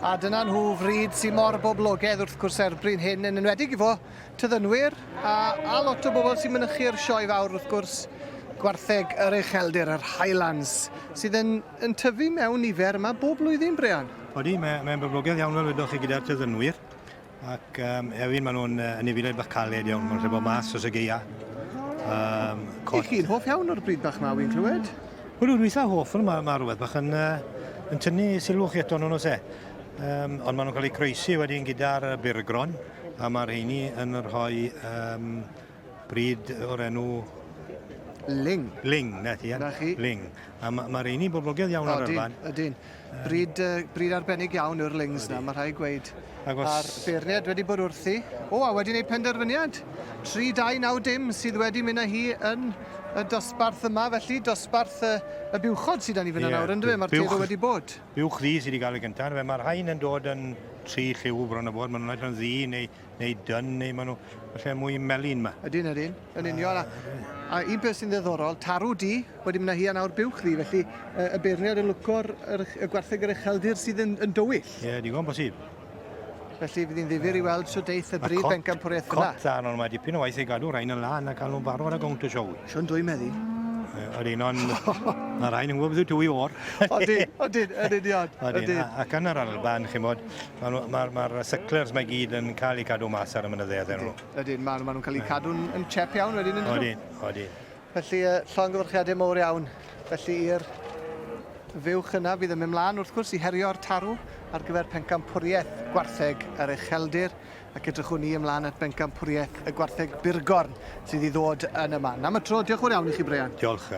A dyna nhw fryd sy'n mor boblogaidd wrth gwrs erbyn hyn, yn enwedig efo tyddynwyr a, a lot o bobl sy'n mynychu'r sioe fawr wrth gwrs, gwartheg yr ucheldir, yr Highlands, sydd yn, yn tyfu mewn nifer yma bob blwyddyn, Brian. Odi, mae'n mae boblogaidd iawn fel wedoch chi gyda'r tyddynwyr. Ac um, hefyd maen nhw'n uh, anifeiliaid bach caled iawn, maen nhw'n rhedeg mas os y geia. Um, cot... I chi'n hoff iawn o'r bryd bach ma, wy'n clywed? Wel, dwi'n eitha hoff o'n mae, mae rhywbeth bach yn, uh, yn tynnu sylw chi ato nhw'n oes e. Um, ond maen nhw'n cael eu croesi wedyn gyda'r burgron, a mae'r rheini yn rhoi um, bryd o'r enw... Ling. Ling, na ti, Na chi. Ling. A mae'r ma rheini'n boblogaidd iawn ar Ydyn, ydyn. Bryd, uh, bryd arbennig iawn yw'r Lings na, mae rhaid gweud. Ac os... A'r beirniad wedi bod wrthi. O, a wedi gwneud penderfyniad. 3, 2, 9, dim sydd wedi mynd â hi yn y dosbarth yma, felly dosbarth y, y buwchod sydd â ni fyna yeah, nawr, ynddo fe? Mae'r teirw wedi bod. Buwch ddu sydd wedi cael ei gyntaf. Mae'r rhain yn dod yn tri lliw bron o bod. Maen nhw'n yn ddu neu neu dân, neu maen nhw falle mwy melyn ma. Ydyn, ydyn, yn union. A, a un peth sy'n ddiddorol, tarw du wedi mynd â hi a nawr buwch ddu, felly y, y beirniad yn lwco'r yr, y gwartheg yr ucheldir sydd yn, yn dywyll. Ie, yeah, digon bosib. Felly fydd hi'n ddifyr i weld sut deith y brif bencampwriaeth yna. Cot dda, ond mae dipyn o waith i gadw rhain yn lân a cael nhw'n barod ar gownt y sioe. Siwn dwy meddi. Ydyn, ond mae rhain yn gwybod beth yw tywi o'r. Odyn, odyn, yn union. Odyn, ac yn yr Alban, chi'n bod, Mae'r ma, ma, ma sucklers mae gyd yn cael eu cadw mas ar y mynyddau ydyn nhw. Ydyn, maen nhw'n cael eu cadw'n yn chep iawn wedyn. Ydyn, odyn. Felly, uh, llongyfarchiadau mowr iawn. Felly, i'r fuwch yna fydd yn mynd mlaen wrth gwrs i herio'r tarw ar gyfer pencampwriaeth gwartheg yr ucheldir ac edrychwn ni ymlaen at bencampwriaeth y gwartheg burgorn sydd i ddod yn y man. Am y tro, diolch yn fawr iawn i chi, Brian. Diolch.